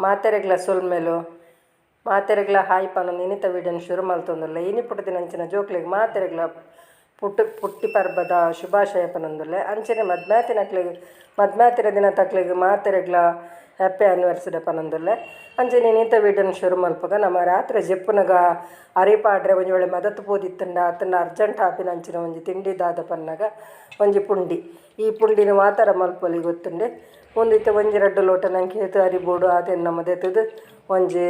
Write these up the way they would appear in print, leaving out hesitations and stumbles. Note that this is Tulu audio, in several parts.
ಮಾತೆರೆಗ್ಲ ಸೊಲ್ಮೆಲು ಮಾತೆರೆಗ್ಲ ಹಾಯ್ ಪನೊಂದು ಇನಿತ ವೀಡಿಯೋನ್ ಶುರು ಮಲ್ತೊಂದುಲ್ಲೆ. ಇನಿ ಪುಟ್ಟುದಿನಂಚಿನ ಜೋಕ್ಲೆಗ್ ಮಾತೆರೆಗ್ಲ ಪುಟ್ಟು ಪುಟ್ಟಿ ಪರ್ಬದ ಶುಭಾಶಯ ಪನೊಂದುಲ್ಲೆ. ಅಂಚನೆ ಮದ್ಮಾತಿನಕ್ಲೆಗ್ ಮದ್ಮಾತಿನ ದಿನತಕ್ಲೆಗ್ ಮಾತೆರೆಗ್ಲ ಹ್ಯಾಪಿ ಆನಿವರ್ಸರಿ ಪನೊಂದುಲ್ಲೆ. ಅಂಚನೆ ಇನಿತ ವೀಡಿಯೋನ್ ಶುರು ಮಲ್ಪುಗ. ನಮ್ಮ ರಾತ್ರೆ ಜೆಪ್ಪುನಗ ಅರಿ ಪಾಡ್ರೆ ಒಂಜಿ ವೇಳೆ ಮದತ್ ಪೋದಿತ್ತುಂಡ ಅತ್ತಂಡ ಅರ್ಜೆಂಟ್ ಆಪಿನಂಚಿನ ಒಂಜಿ ತಿಂಡಿ ದಾದ ಪನ್ನಗ ಒಂಜಿ ಪುಂಡಿ. ಈ ಪುಂಡಿನ ಮಾತರ ಮಲ್ಪೊಲಿ ಗೊತ್ತುಂಡೆ. ಉಂದು ಇತ್ತೆ ಒಂಜಿ ರಡ್ಡ್ ಲೋಟ ನಂಕ್ ಏತ್ ಅರಿ ಬೋಡು ಆತೆನ್ ನಮ ದೆತ್ತುದು ಒಂಜಿ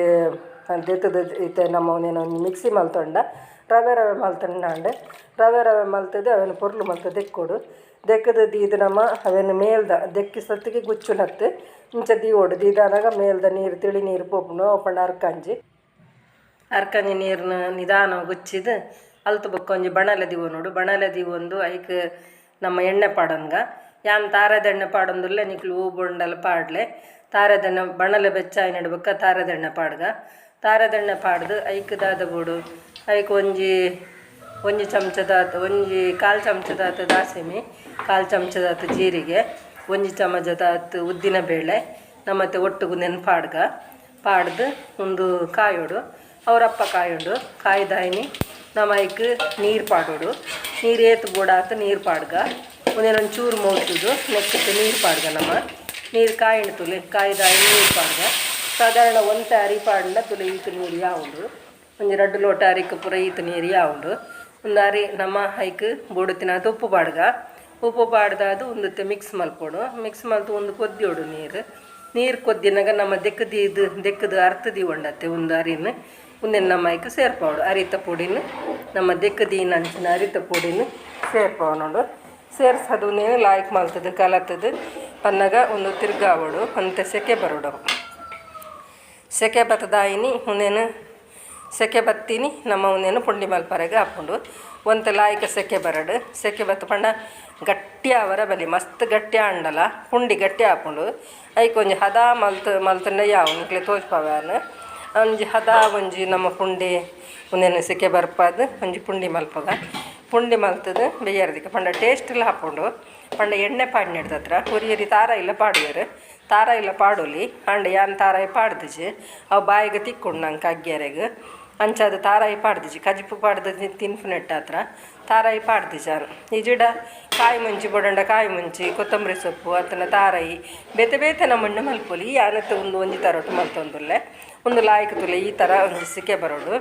ದೆತ್ತುದು ಇತ್ತೆ ನಮ್ಮ ಒಂದೇನು ಒಂಜಿ ಮಿಕ್ಸಿ ಮಲ್ತೊಂಡ ರವೆ ರವೆ ಮಲ್ತೊಂಡಾಂಡ್ ರವೆ ರವೆ ಮಲ್ತುದು ಅವೆನ್ ಪೊರ್ಲು ಮಲ್ತ್ ದೆಕ್ಕೊಡು. ದೆಕ್ಕುದು ದೀದ್ ನಮ ಅವೆನ್ ಮೇಲ್ದ ದೆಕ್ಕಿ ಸತ್ತಿಗೆ ಗುಚ್ಚುನತ್ ಇಂಚ ದೀವೊಡು. ದೀದಾನಗ ಮೇಲ್ದ ನೀರು ತಿಳಿ ನೀರು ಪೋಪುಂಡು. ಅವು ಪಂಡ ಅರ್ಕಂಜಿ. ಅರ್ಕಂಜಿ ನೀರ್ನ ನಿಧಾನ ಗುಚ್ಚಿದ್ ಅಲ್ತ್ ಬೊಕ್ಕ ಒಂಜಿ ಬಣಲೆ ದೀವೊನೊಡು. ಬಣಲೆ ದೀವೊಂದು ಐಕ್ ನಮ್ಮ ಎಣ್ಣೆ ಪಾಡೊನ್ಗ. ಯಾನ್ ತಾರೆದ ಎಣ್ಣೆ ಪಾಡೊಂದುಲ್ಲೆ, ನಿಕ್ಲು ಒವು ಬೋಂಡಲ ಪಾಡ್ಲೆ. ತಾರೆದೆಣ್ಣೆ ಬಣಲೆ ಬೆಚ್ಚ ಆಯಿನಡ್ ಬೊಕ್ಕ ತಾರೆದೆಣ್ಣೆ ಪಾಡ್ಗ. ತಾರೆದೆಣ್ಣೆ ಪಾಡ್ದು ಐಕ್ ದಾದ ಬೋಡು ಐಕ್ ಒಂಜಿ ಒಂಜಿ ಚಮಚದಾತ್ ಒಂಜಿ ಕಾಲು ಚಮಚದಾತ್ ದಾಸೆಮಿ, ಕಾಲು ಚಮಚದಾತ್ ಜೀರಿಗೆ, ಒಂಜಿ ಚಮಚದಾತ್ ಉದ್ದಿನ ಬೇಳೆ ನಮ್ಮತ್ತೆ ಒಟ್ಟುಗು ಉಂದೆನ್ ಪಾಡ್ಗ. ಪಾಡ್ದು ಉಂದು ಕಾಯೊಡು. ಅವರಪ್ಪ ಕಾಯುಂಡು. ಕಾಯ್ದಾಯ್ನಿ ನಮ ಐಕ್ ನೀರು ಪಾಡೊಡು. ನೀರು ಏತ್ ಬೋಡಾತ್ ನೀರು ಪಾಡ್ಗ. ಉಂದೆನ್ ಒಂಚೂರು ಮೌತುದು ನೆಕ್ಕ್ ನೀರು ಪಾಡ್ಗ. ನಮ ನೀರು ಕಾಯಿಂಡು ತುಲೆ, ಕಾಯ್ದಾಯಿ ನೀರು ಪಾಡ್ಗ. ಸಾಧಾರಣ ಒಂತೆ ಅರಿ ಪಾಡ್ಂಡ ತುಲೆ ಈತ್ ನೀರು ಯಾವುಂಡು. ಒಂಜಿ ರಡ್ಡ್ ಲೋಟ ಅರಿಕ್ ಪೂರ ಈತ್ ನೀರು ಯಾವುಂಡು. ಉಂದು ಅರಿ ನಮ್ಮ ಐಕ್ ಬೋಡುತ್ತಿನಾತ್ ಉಪ್ಪು ಪಾಡ್ಗ. ಉಪ್ಪು ಪಾಡ್ದಾದ್ ಉಂದೆತ್ತ ಮಿಕ್ಸ್ ಮಲ್ಪೊಡು. ಮಿಕ್ಸ್ ಮಲ್ತ್ ಉಂದು ಕೊದ್ದಿಯೋಡು ನೀರು. ನೀರು ಕೊದ್ದಿನಾಗ ನಮ್ಮ ದೆಕ್ಕ್ ದೀದ್ ದೆಕ್ಕುದು ಅರ್ತ್ ದೀವೊಂಡತ್ತೆ ಉಂದು ಅರಿನ್ ಉಂದೆನ್ ನಮ್ಮ ಐಕ್ ಸೇರ್ಪಾವೊಡು. ಅರಿತ ಪೊಡಿನ್ ನಮ್ಮ ದೆಕ್ಕ್ ದೀನಂಚಿನ ಅರಿತ ಪೊಡಿನ್ ಸೇರ್ಪಾವೊನೊಡು. ಸೇರ್ಸದು ಉಂದೆನ್ ಲಾಯ್ಕ್ ಮಲ್ತುದು ಕಲತುದು ಪನ್ನಗ ಉಂದು ತಿರ್ಗಾವೊಡು. ಒಂತೆ ಸೆಕೆ ಬರೊಡು. ಸೆಕೆ ಬತ್ತದಾಯಿನಿ ಉಂದೆನ್ ಸೆಕೆ ಬತ್ತಿನಿ ನಮ್ಮ ಉಂದೆನ್ ಪುಂಡಿ ಮಲ್ಪರೆಗ್ ಆಪುಂಡು. ಒಂತೆ ಲಾಯ್ಕ್ ಸೆಕೆ ಬರಡು. ಸೆಕೆ ಬತ್ತು ಪಂಡ ಗಟ್ಟಿ ಆವರ ಬಲ್ಲಿ. ಮಸ್ತ್ ಗಟ್ಟಿ ಆಂಡಲ ಪುಂಡಿ ಗಟ್ಟಿ ಆಪುಂಡು. ಐಕ್ ಒಂಜಿ ಹದ ಮಲ್ತ್ ಮಲ್ತುಂಡ ಯಾವು. ನಿಕ್ಲೆ ತೋಜ್ಪಾವೆ ಒಂಜಿ ಹದ ಒಂಜಿ ನಮ್ಮ ಪುಂಡಿ ಉಂದೆನ್ ಸೆಕೆ ಬರ್ಪಾದ್ ಒಂಜಿ ಪುಂಡಿ ಮಲ್ಪುಗ. ಪುಂಡಿ ಮಲ್ತುದು ಬೆಯ್ಯರ್ದಿಕ್ಕ ಪಂಡ ಟೇಸ್ಟ್ಲ ಆಪುಂಡು. ಪಂಡ ಎಣ್ಣೆ ಪಾಡ್ನೆಡ್ದತ್ರ ಒರಿ ಒರಿ ತಾರಾಯಿಲ ಪಾಡುವೆರ್. ತಾರಾಯಿಲ ಪಾಡೊಲಿ. ಆಂಡ ಯಾನ್ ತಾರಾಯಿ ಪಾಡ್ದಿಜಿ. ಅವು ಬಾಯಿಗ್ ತಿಕ್ಕುಂಡು ನಂಕ್ ಅಗ್ಗ್ಯರೆಗ್. ಅಂಚಾದ್ ತಾರಾಯಿ ಪಾಡ್ದಿಜಿ. ಕಜಿಪು ಪಾಡ್ದು ತಿನ್ಪುನೆಟ್ಟಾತ್ರ ತಾರಾಯಿ ಪಾಡ್ದಿಜಾನ್. ಇಜಿಡ ಕಾಯಿ ಮುಂಚಿ ಬೋಡಂಡ ಕಾಯಿ ಮುಂಚಿ, ಕೊತ್ತಂಬರಿ ಸೊಪ್ಪು ಅತ್ತಂಡ ತಾರಾಯಿ ಬೇತೆ ಬೇತೆ ನಮೂನೆ ಮಲ್ಪೊಲಿ. ಯಾನತ್ ಉಂದು ಒಂಜಿ ತರಟ್ ಮಲ್ತೊಂದುಲ್ಲೆ. ಉಂದು ಲಾಯ್ಕ್ ತುಲೆ ಈ ಥರ ಒಂಜಿ ಸಿಕೆ ಬರೊಡು.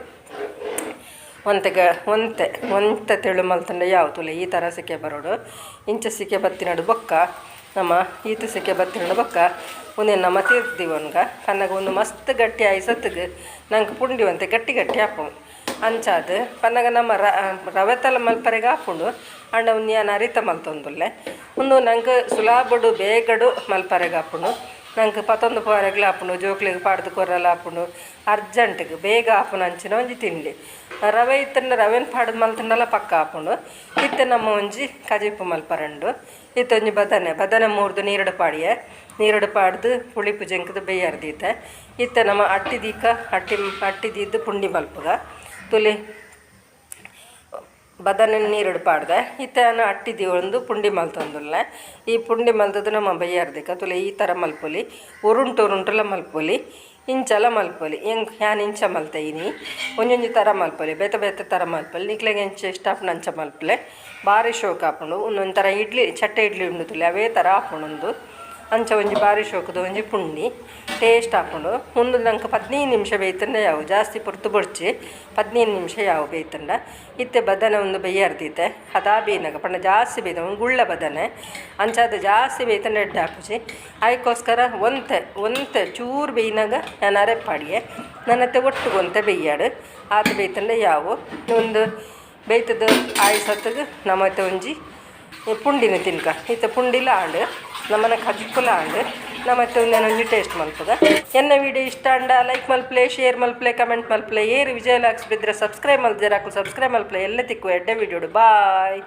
ಒಂತೆಗ ಒಂತೆ ಒಂತೆ ತೆಳು ಮಲ್ತುಂಡ ಯಾವು. ತುಲೆ ಈ ಥರ ಸಿಕೆ ಬರೊಡು. ಇಂಚ ಸಿಕೆ ಬತ್ತಿನಡು ಬೊಕ್ಕ ನಮ್ಮ ಈತ್ ಸಿಕೆ ಬತ್ತಿನಡು ಬೊಕ್ಕ ಉಂದೆನ್ ನಮ ತೀರ್ತ್ ದೀವೊನ್ಗ. ಪನ್ನಗ ಉಂದು ಮಸ್ತ್ ಗಟ್ಟಿ ಆಯಿ ಸತ್ತುಗ್ ನಂಕ್ ಪುಂಡಿ ಒಂತೆ ಗಟ್ಟಿ ಗಟ್ಟಿ ಆಪುಂಡು. ಅಂಚಾದ್ ಪನ್ನಗ ನಮ್ಮ ರವೆತಲ ಮಲ್ಪರೆಗ್ ಆಪುಂಡು. ಆಂಡ ಉಂದು ಯಾನ್ ಅರಿತ ಮಲ್ತೊಂದುಲ್ಲೆ. ಉಂದು ನಂಕ್ ಸುಲಾಬಡು ಬೇಗಡು ಮಲ್ಪರೆಗ್ ಆಪುಂಡು. ನಂಕ್ ಪತೊಂದು ಪೋರೆಗ್ಲ ಆಪುಂಡು. ಜೋಕ್ಲೆಗ್ ಪಾಡ್ದ್ ಕೊರ್ರೆಲ ಆಪುಂಡು. ಅರ್ಜೆಂಟ್ಗ್ ಬೇಗ ಆಪುನಂಚಿನ ಒಂಜಿ ತಿಂಡಿ. ರವೆ ಇತ್ತುಂಡ ರವೆನ್ ಪಾಡ್ದ್ ಮಲ್ತುಂಡಲ ಪಕ್ಕ ಆಪುಂಡು. ಇತ್ತೆ ನಮ್ಮ ಒಂಜಿ ಕಜಿಪು ಮಲ್ಪರೆ ಉಂಡು. ಇತ್ತೆ ಒಂಜಿ ಬದನೆ ಬದನೆ ಮೂರ್ದು ನೀರುಡು ಪಾಡಿಯೆ. ನೀರುಡು ಪಾಡ್ದು ಪುಳಿಪು ಜೆಂಕುದು ಬೇಯ್ಯರ್ ದೀತೆ. ಇತ್ತೆ ನಮ್ಮ ಅಟ್ಟಿ ದೀಕ ಅಟ್ಟಿ ಅಟ್ಟಿ ದೀದ್ ಪುಂಡಿ ಮಲ್ಪುಗ. ತುಲಿ ಬದನೆ ನೀರುಡು ಪಾಡ್ದೆ. ಇತ್ತೆ ಯಾನ್ ಅಟ್ಟಿ ದೀವೊಂದು ಪುಂಡಿ ಮಲ್ತೊಂದುಲ್ಲೆ. ಈ ಪುಂಡಿ ಮಲ್ತುದು ನಮ್ಮ ಬಯ್ಯರ್ದಿಕ ತುಲೆ ಈ ಥರ ಮಲ್ಪೊಲಿ. ಉರುಂಟು ಉರುಂಟುಲ ಮಲ್ಪೊಲಿ. ಇಂಚಲ ಮಲ್ಪೊಲಿ. ಎಂಕ್ ಯಾನ್ ಇಂಚ ಮಲ್ತೆ ಇನಿ. ಒಂಜೊಂಜಿ ಥರ ಮಲ್ಪೊಲಿ. ಬೇತೆ ಬೇತೆ ಥರ ಮಲ್ಪೊಲಿ. ನಿಕ್ಲೆಗ್ ಎಂಚ ಇಷ್ಟ ಆಪುಂಡು ಅಂಚ ಮಲ್ಪುಲೆ. ಬಾರಿ ಶೋಕು ಆಪುಂಡು. ಉಂದೊಂಥರ ಇಡ್ಲಿ ಚಟ್ಟೆ ಇಡ್ಲಿ ಉಂಡು ತುಲೆ ಅವೇ ಥರ ಆಪುಂಡು ಉಂದು. ಅಂಚ ಒಂಜಿ ಬಾರಿ ಶೋಕುದ ಒಂಜಿ ಪುಂಡಿ ಟೇಸ್ಟ್ ಆಪುಂಡು. ಉಂದು ನಂಕ್ 15 ನಿಮಿಷ ಬೇಯ್ತುಂಡ ಯಾವು. ಜಾಸ್ತಿ ಪೊರ್ತು ಬೊಡ್ಚಿ. 15 ನಿಮಿಷ ಯಾವು ಬೇಯ್ತುಂಡ. ಇತ್ತೆ ಬದನೆ ಉಂದು ಬೆಯ್ಯರ್ ದೀತೆ. ಹದಾ ಬೇಯ್ನಗ ಪಂಡ ಜಾಸ್ತಿ ಬೇಯ್ತ ಗುಳ್ಳ ಬದನೆ. ಅಂಚಾದ್ ಜಾಸ್ತಿ ಬೇಯ್ತುಂಡ ಎಡ್ಡೆ ಆಪುಜಿ. ಐಕೋಸ್ಕರ ಒಂತೆ ಒಂತೆ ಚೂರು ಬೇಯ್ನಗ ಯಾನ್ ಅರೆಪ್ ಪಾಡಿಯೆ. ನನ್ನತ್ತೆ ಒಟ್ಟುಗು ಒಂತೆ ಬೆಯ್ಯಡ್. ಆತ್ ಬೇಯ್ತುಂಡ ಯಾವು. ಉಂದು ಬೇಯ್ತುದು ಆಯಿ ಸತ್ತುಗ್ ನಮತ್ತೆ ಒಂಜಿ ಪುಂಡಿನ ತಿನ್ಕ. ಇತ್ತೆ ಪುಂಡಿಲ ಆಂಡ್. ನಮನ ಕಜಿಪುಲ ಆಂಡ್. ನಮತ್ತೆ ಉಂದೆನ್ ಒಂಜಿ ಟೇಸ್ಟ್ ಮಲ್ಪುಗ. ಎನ್ನ ವಿಡಿಯೋ ಇಷ್ಟ ಆಂಡ ಲೈಕ್ ಮಲ್ಪುಲೆ, ಶೇರ್ ಮಲ್ಪುಲೆ, ಕಮೆಂಟ್ ಮಲ್ಪುಲೆ. ಏರ್ ವಿಜಯ ಲಾಕ್ಸ್ ಬಿದ್ರೆ ಸಬ್ಸ್ಕ್ರೈಬ್ ಮಲ್ತಿಜೆರ್ ಅಕುಲು ಸಬ್ಸ್ಕ್ರೈಬ್ ಮಲ್ಪುಲೆ. ಎಲ್ಲ ತಿಕ್ಕು ಎಡ್ಡೆ ವಿಡಿಯೋಡು. ಬಾಯ್.